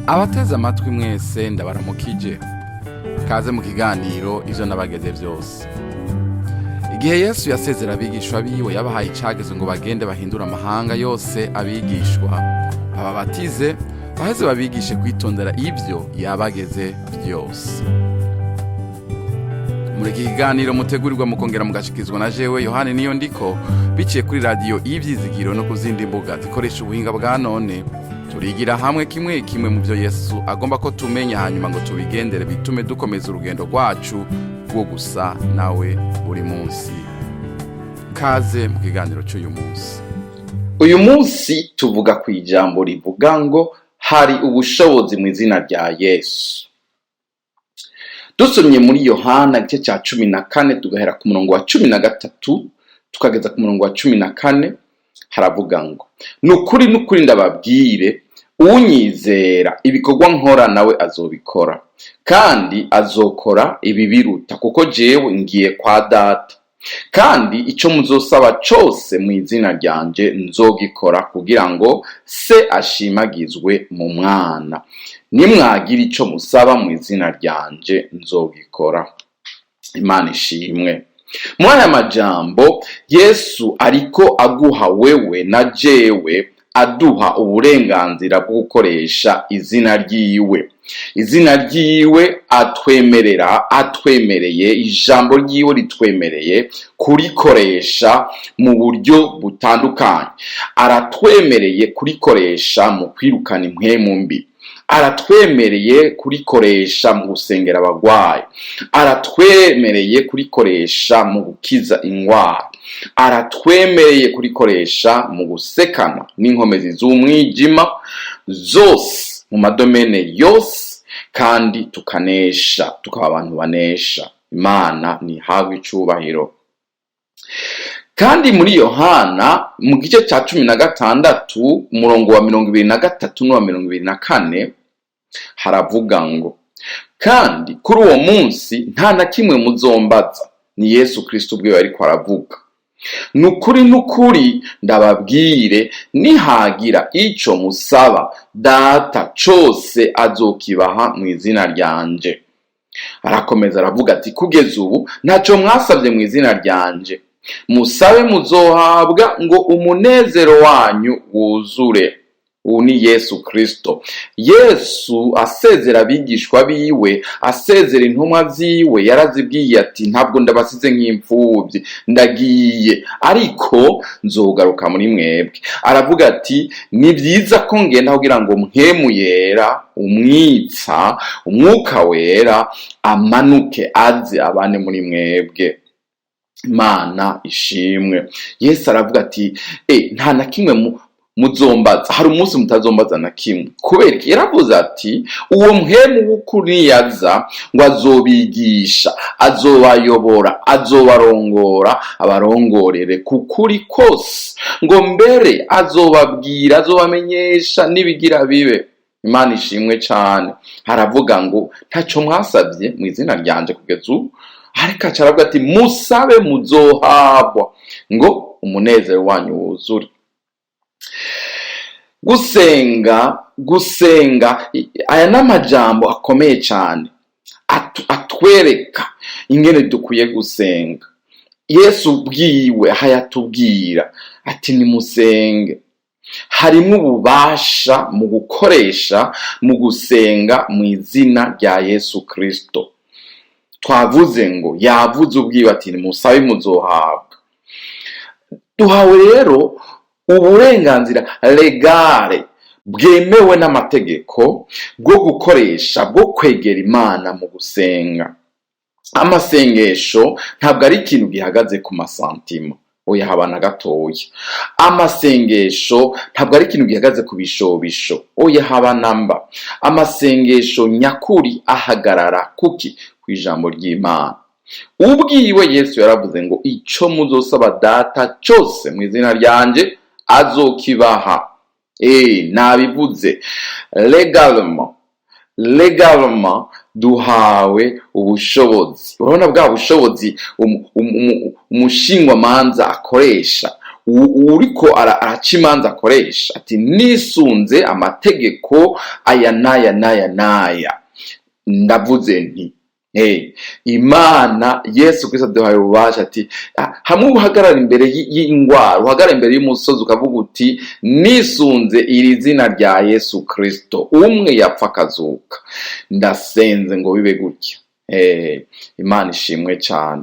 Abateze amatwi mwese, ndabaramukije. Kaze mu kiganiro Ivyo Nabageze Vyose. Igihe Yesu yasezera abigishwa biwe, yabahaye icageze ngo bagende bahindure amahanga yose abigishwa, bababatize, baheze babigishe kwitondera ivyo yabageze vyose. Muri iki kiganiro mutegurirwa mukongera mugashikizwa na jewe Yohani Niyo Ndiko, biciye kuri Radiyo Ivyizigiro no ku zindi mbuga zikoresha ubuhinga bwa none, turigira hamwe kimwe kimwe mu byo Yesu agomba ko tumenya, hanyuma ngo tubigendere, bitume dukomeza urugendo rwacu rwo gusa nawe buri munsi. Kaze mu kiganiro cy'uyu munsi. Uyu munsi tuvuga ku ijambo rivuga ngo hari ubushobozi mu izina rya Yesu. Dusomye muri Yohana igice cya 14, tugahera ku murongo wa 13 tukageza ku murongo wa 14, haravuga ngo: "Ni ukuri, ni ukuri ndababwire, unyizera, ibikorwa nkora nawe azobikora, kandi azokora ibibiruta, kuko jewe ngiye kwa Data. Kandi icyo muzosaba cyose mu izina ryanje nzogikora, kugira ngo Se ashimagizwe mu Mwana. Nimwagira icyo musaba mu izina ryanje nzogikora." Imana ishimwe. Muri aya majambo Yesu ariko aguha wewe na jewe, aduha uburenganzira bwo gukoresha izina ryiwe. Izina ryiwe atwemerera, atwemereye, ijambo ryiwe ritwemereye kurikoresha mu buryo butandukanye. Aratwemereye kurikoresha mu kwirukana impwemu mbi, aratwemereye kurikoresha mu gusengera abagwayi, aratwemereye kurikoresha mu gukiza ingwara, aratwemereye kurikoresha mu gusekana n'inkomezi z'umwijima zose mu ma domaines yose, kandi tukanesha, tukaba abantu banesha. Imana ntihabwe icubahiro. Kandi muri Yohana mu gice cya 16, umurongo wa 23 n'uwa 24, haravuga ngo: "Kandi kuri uwo munsi nta na kimwe muzombaza." Ni Yesu Kristo ubwiwe ariko aravuga. "Ni ukuri, ni ukuri ndababwire, nihagira ico musaba Data cose azokibaha mu izina ryanje." Arakomeza aravuga ati: "Kugeza ubu ntaco mwasabye mu izina ryanje. Musabe muzohabwa, ngo umunezero wanyu wuzure." Ubu ni Yesu Kristo. Yesu asezera abigishwa biwe, asezera intumwa ziwe, yarazibwiye ati: "Ntabwo ndabasize nk'imfubyi, ndagiye ariko nzogaruka muri mwebwe." Aravuga ati: "Ni byiza ko ngenda kugira ngo Mpwemu Yera, umwitsa, Umwuka Wera, amanuke aze abane muri mwebwe." Imana ishimwe. Yesu aravuga ati: "Nta na kimwe muzombaza, hari umunsi mutazombaza na kimwe." Kubera iki? Yaravuze ati: "Uwo Mpwemu w'ukuri niyaza, ngo azobigisha, azobayobora, azobarongora, abarongorere ku kuri kose, ngo mbere azobabwira, azobamenyesha n'ibigira bibe." Imana ishimwe cyane. Haravuga ngo ntacyo mwasabye mu izina ryanje kugeza ubu, ariko aca aravuga ati: "Musabe muzohabwa, ngo umunezero wanyu wuzure." Gusenga, gusenga, aya ni amajambo akomeye cyane atwereka ingene dukwiye gusenga. Yesu ubwiwe aha yatubwira ati: "Nimusenge." Harimo ububasha mu gukoresha, mu gusenga mu izina rya Yesu Kristo. Twavuze ngo yavuze ubwiwe ati: "Nimusabe muzohabwa." Duhawe rero uburenganzira légale, bwemewe n'amategeko, bwo gukoresha, bwo kwegera Imana mu gusenga. Amasengesho ntabwo ari ikintu gihagaze ku ma sentiments, oya, haba na gatoya. Amasengesho ntabwo ari ikintu gihagaze ku bishobisho, oya, haba namba. Amasengesho nyakuri ahagarara kuki? Ku ijambo ry'Imana. Ubwiwe Yesu yaravuze ngo: "Ico muzosaba Data cyose mu izina ryanje azokibaha." Nabivuze, légalement duhawe ubushobozi. Urabona bwa bushobozi umushingwamanza akoresha. Uriko araca imanza akoresha ati: "Nisunze amategeko aya n'aya n'aya n'aya, ndavuze nti." Hey, Imana Yesu Kristo aduhaye ububasha ati hamwe uhagarara imbere y'ingwara, uhagarara imbere y'umusozi, ukavuga uti: "Nisunze iri zina rya Yesu Kristo umwe yapfa akazuka, ndasenze ngo bibe gutya." Hey, Imana ishimwe cyane.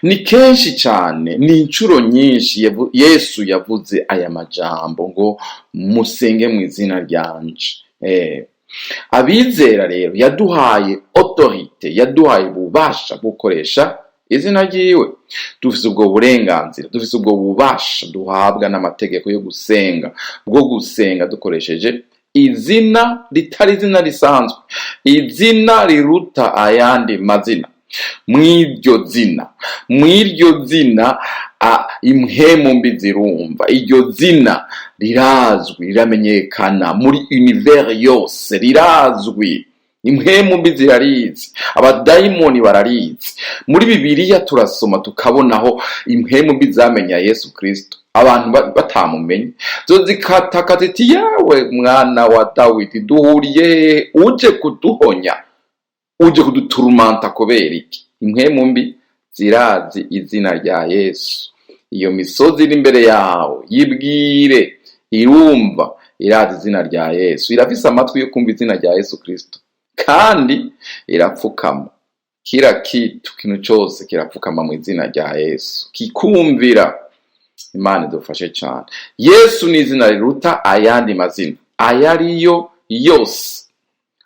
Ni kenshi cyane, ni inshuro nyinshi Yesu yavuze aya majambo ngo musenge mu izina ryanje. Abizera rero yaduhaye autorité, yaduhaye ububasha bwo gukoresha izina ryiwe. Dufise ubwo burenganzira, dufise ubwo bubasha duhabwa n'amategeko yo gusenga, bwo gusenga dukoresheje izina ritari izina risanzwe, izina riruta ayandi mazina. Mw'iryo zina impwemu mbi zirumva. Iryo zina rirazwi, riramenyekana muri univers yose, rirazwi, impwemu mbi zirarizi, abadayimoni bararizi. Muri Bibiliya turasoma tukabonaho impwemu mbi zamenya Yesu Kristo abantu batamumenye, zo zikataka ziti: "Yawe mwana wa Dawidi, duhuriye hehe? Uje kuduhonya, uje kuduturumanta kubera iki?" Impwemu mbi zirazi izina rya Yesu. Iyo misozi iri imbere yawe, yibwire, irumva, irazi izina rya Yesu, irafise amatwi yo kumva izina rya Yesu Kristo, kandi irapfukama. Kila kitu, kintu cyose kirapfukama mu izina rya Yesu, kikumvira. Imana idufashe cyane. Yesu ni izina riruta ayandi mazina ayo ariyo yose,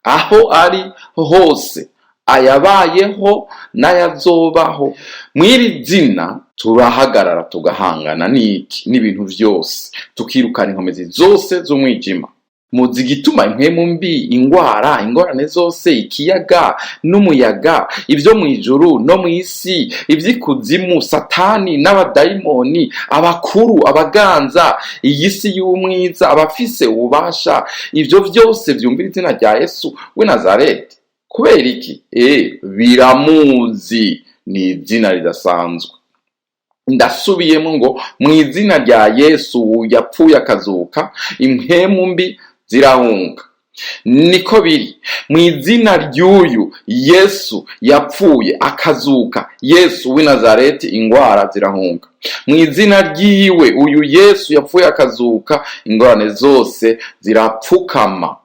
aho ari hose, ayabayeho n'ayazobaho. Mw'iri zina turahagarara, tugahangana n'iki? N'ibintu vyose, tukirukana inkomezi zose z'umwijima. Muzi igituma impwemu mbi, ingwara, ingorane zose, ikiyaga n'umuyaga, ibyo mu ijuru no mu isi, iby'ikuzimu, Satani n'abadayimoni, abakuru, abaganza iyi si y'umwiza, abafise ububasha, ibyo byose byumvira izina rya Yesu w'i Nazareti? Kubera iki? Biramuzi, ni izina ridasanzwe. Ndasubiyemo ngo mu izina rya Yesu yapfuye akazuka, impwemu mbi zirahunga. Niko biri, mu izina ry'uyu Yesu yapfuye akazuka, Yesu w'i Nazareti, ingwara zirahunga. Mu izina ryiwe, uyu Yesu yapfuye akazuka, ingorane zose zirapfukama.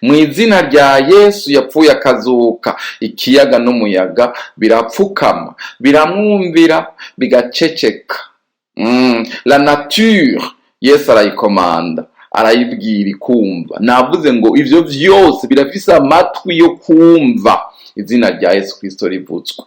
Mu izina rya Yesu yapfuye akazuka, ikiyaga n'umuyaga birapfukama, biramwumvira, bigaceceka. La nature, Yesu arayikomanda, arayibwira ikumva. Navuze ngo ivyo vyose birafise amatwi yo kumva izina rya Yesu Kristo rivutswe.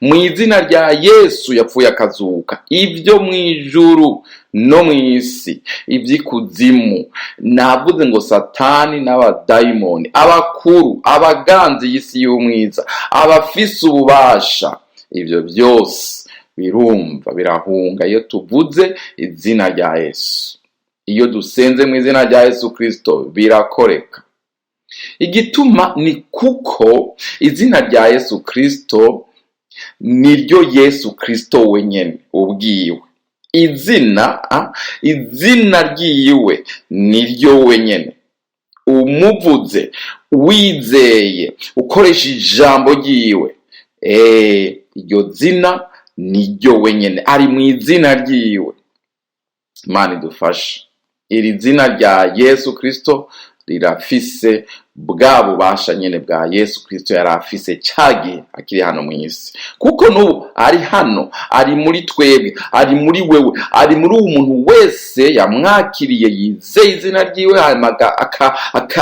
Mu izina rya Yesu yapfuye akazuka, ibyo mu ijuru no mu isi, iby'ikuzimu, navuze ngo Satani n'abadayimoni, abakuru, abaganzi y'isi y'umwiza, abafise ububasha, ibyo byose birumva, birahunga iyo tuvuze izina rya Yesu. Iyo dusenze mu izina rya Yesu Kristo, birakoreka. Igituma ni kuko izina rya Yesu Kristo niryo Yesu Kristo wenyene ubwiwe. Izina ryiwe niryo wenyene. Umuvuze wizeye, ukoresha ijambo ryiwe, iryo zina niryo wenyene, ari mu izina ryiwe. Imana idufashe. Iri zina rya Yesu Kristo rirafise bwa bubasha nyene bwa Yesu Kristo yari afise ca gihe akiri hano mu isi, kuko n'ubu ari hano, ari muri twebwe, ari muri wewe, ari muri uwo muntu wese yamwakiriye, yizeye izina ryiwe, hanyuma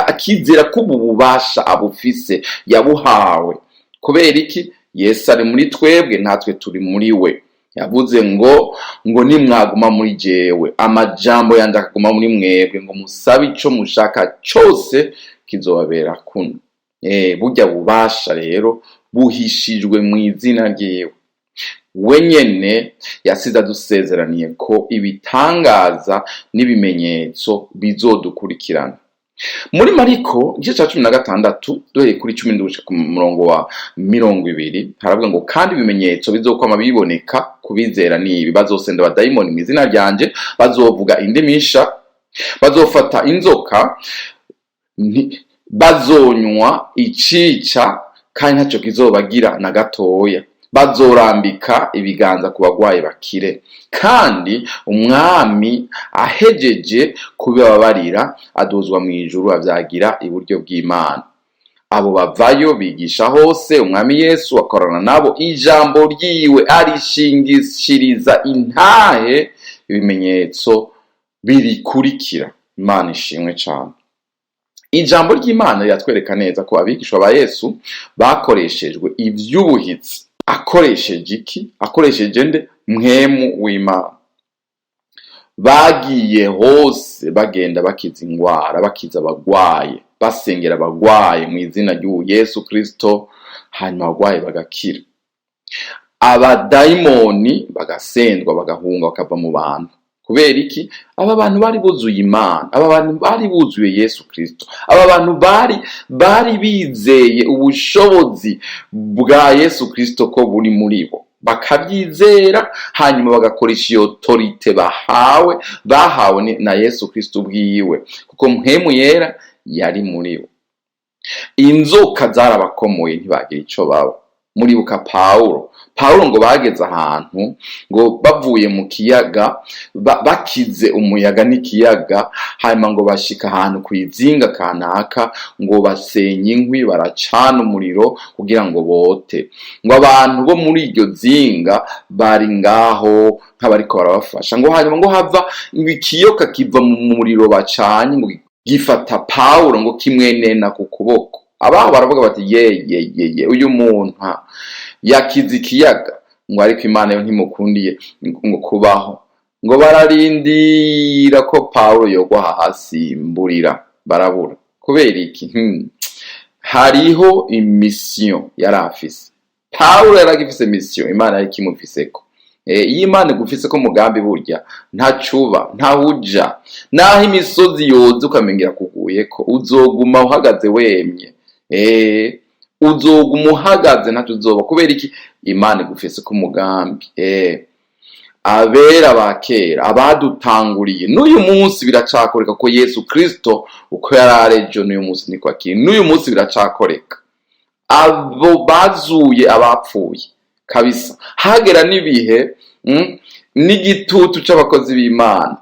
akizera ko ubu bubasha abufise, yabuhawe. Kubera iki? Yesu ari muri twebwe, natwe turi muri we. Yavuze ngo nimwaguma muri jewe, amajambo yanjye akaguma muri mwebwe, ngo musabe ico mushaka cyose kizobabera kuno. Burya bubasha rero buhishijwe mu izina ryiwe. We nyene yasize adusezeraniye ko ibitangaza n'ibimenyetso bizodukurikirana. Muri Mariko igice cya 16, duhereye kuri 17 gushika ku murongo wa 20, haravuga ngo: "Kandi ibimenyetso bizokwama biboneka kubizera ni ibi: bazosenda abadayimoni mu izina ryanje, bazovuga indimi nsha, bazofata inzoka, bazonywa icica kandi ntacyo kizobagira na gatoya, bazorambika ibiganza ku bagwayi bakire." Kandi Umwami ahejeje kubibabarira, aduzwa mu ijuru, avyagira iburyo bw'Imana. Abo bavayo bigisha hose, Umwami Yesu akorana nabo, ijambo ryiwe arishingishiriza intahe ibimenyetso birikurikira. Imana ishimwe cane. Ijambo ry'Imana riratwereka neza ko abigishwa ba Yesu bakoreshejwe ivy'ubuhitsi. Akoresheje iki? Akoresheje nde? Mpwemu w'Imana. Bagiye hose, bagenda bakiza ingwara, bakiza abagwaye, basengera abagwaye mu izina ry'ubu Yesu Kristo, hanyuma abagwaye bagakira, abadayimoni bagasendwa, bagahunga, bakava mu bantu. Kubera iki? Aba bantu bari buzuye Imana, aba bantu bari buzuye Yesu Kristo, aba bantu bari bizeye ubushobozi bwa Yesu Kristo ko buri muri bo, bakabyizera, hanyuma bagakoresha iyo autorité bahawe na Yesu Kristo ubwiwe, kuko Mpwemu Yera yari muri bo. Inzoka zarabakomoye, ntibagira ico baba. Muribuka Pawulo? Pawulo ngo bageze ahantu, ngo bavuye mu kiyaga, bakize umuyaga n'ikiyaga, hanyuma ngo bashika ahantu ku izinga kanaka, ngo basenya inkwi, baracana umuriro kugira ngo bote. Ngo abantu bo muri iryo zinga bari ngaho nk'abariko barabafasha. Ngo hanyuma ngo hava ngo ikiyoka kiva mu muriro bacanye, ngo gifata Pawulo, ngo kimwenena ku kuboko. Abaho baravuga bati: "Ye ye ye ye, uyu muntu yakize ikiyaga," ngo ariko Imana yo ntimukundiye ngo kubaho. Ngo bararindira ko Pawulo yogwa hasi mburira, barabura. Kubera iki? Hariho imission yari afise. Pawulo yari agifise mission Imana yari ikimufiseko. Iyo Imana igufiseko umugambi, burya ntacuba, ntawuja. Naho imisozi yoza ukamengira kuguyeko, uzoguma uhagaze wemye. Uzoguma uhagaze, ntacyo uzoba. Kubera iki? Imana igufiseko umugambi. Abera ba kera, abadutanguriye, n'uyu munsi biracakoreka ko Yesu Kristo uko yari ari ejo, n'uyu munsi niko akiri. N'uyu munsi biracakoreka. Abo bazuye abapfuye kabisa, hagera n'ibihe n'igitutu c'abakozi b'Imana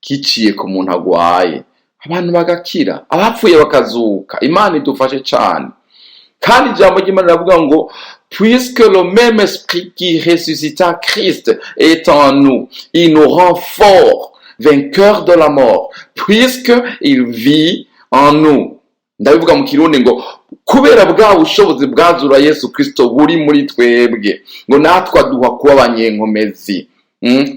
kiciye ku muntu agwaye, abantu bagakira, abapfuye bakazuka. Imana idufashe cane. Kandi ijambo ry'Imana riravuga ngo: "Puisque le même esprit qui ressuscita Christ est en nous, il nous rend forts, vainqueurs de la mort, puisque il vit en nous." Ndabivuga mu Kirundi ngo kubera bwa bushobozi bwazura Yesu Kristo buri muri twebwe, ngo natwe aduha kuba abanyenkomezi.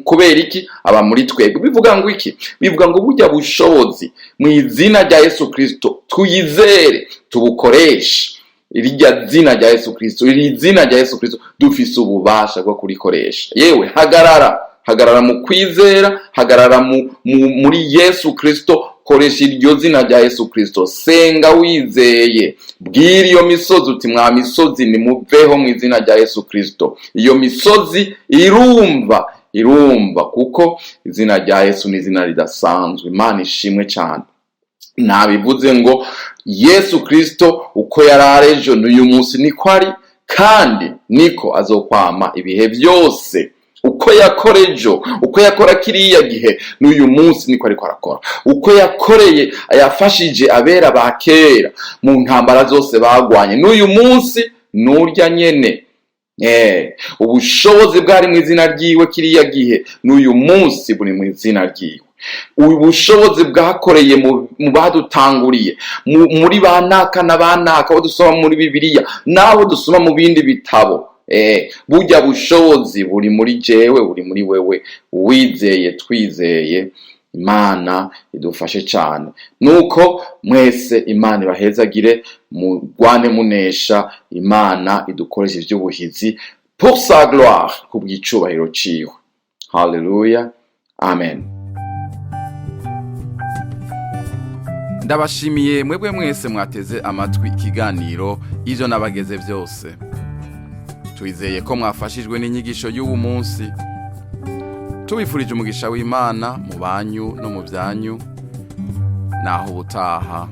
Kubera iki? Aba muri twebwe. Bivuga ngo iki? Bivuga ngo burya bushobozi, mu izina rya Yesu Kristo, tuyizere, tubukoreshe. Irya zina rya Yesu Kristo, iri zina rya Yesu Kristo, dufise ububasha bwo kurikoresha. Yewe, hagarara, hagarara mu kwizera, hagarara muri Yesu Kristo, koresha iryo zina rya Yesu Kristo, senga wizeye, bwira iyo misozi uti: "Mwa misozi, nimuveho mu izina rya Yesu Kristo." Iyo misozi irumva, irumva, kuko izina rya Yesu ni izina ridasanzwe. Imana ishimwe cyane. Nabivuze ngo Yesu Kristo uko yari ari ejo, n'uyu munsi niko ari, kandi niko azokwama ibihe byose. Uko yakora ejo, uko yakora kiriya gihe, n'uyu munsi niko ariko arakora. Uko yakoreye, yafashije abera ba kera mu ntambara zose bagwanye, n'uyu munsi n'urya nyene. Ubushobozi bwari mu izina ryiwe kiriya gihe, n'uyu munsi buri mu izina ryiwe. Ubushobozi bwakoreye mu badutanguriye, muri ba naka na ba naka, abo dusoma muri Bibiliya n'abo dusoma mu bindi bitabo, burya bushobozi buri muri jewe, buri muri wewe wizeye, twizeye. Imana idufashe cyane. Nuko mwese Imana ibahezagire, mugwane munesha. Imana idukoreshe iby'ubuhizi pour sa gloire, kubw'icubahiro ciwe. Haleluya, amen. Ndabashimiye mwebwe mwese mwateze amatwi ikiganiro Ibyo Nabageze Byose. Twizeye ko mwafashijwe n'inyigisho y'uwu munsi. Tubifurije umugisha w'Imana mu banyu no mu byanyu. Naho ubutaha.